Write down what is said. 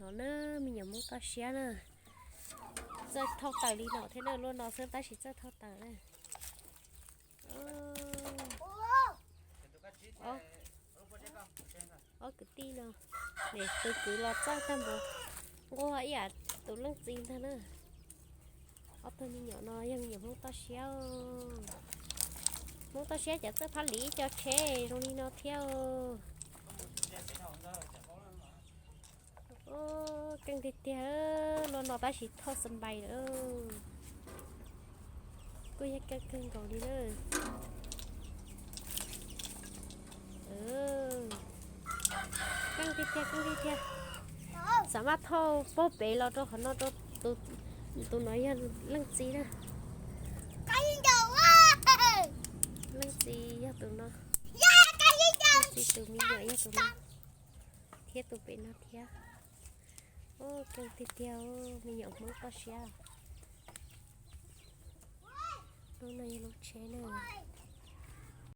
No na, me nyuam Hmoob toj siab na, txawj thauj taws li no thiab na, luaj no xwb tab sis txawj thauj taws na. Ob kwv tij no, tus kwv los txawj tag npaum, nquag ib yam tus leej txiv ntag na. Ob tug me nyuam no yog me nyuam Hmoob toj siab. Hmoob toj siab cov txawj phab liv ib co tsheb zoo li no thiab. Keej tiag tiag, luaj no tab sis thauj xa npais lawm. Kuj yog keej kawg nkaus li na. Keej tiag tiag, keej tiag tiag. Xam maj thauj puag pem los rau qhov no rau tus, tus no yog leej txiv na. Leej txiv yog tus no. Leej txiv tus me nyuam yog tus no thiab tus pem no thiab. Keej tiag tiag, me nyuam Hmoob toj siab. Lub no yog lub tsheb na.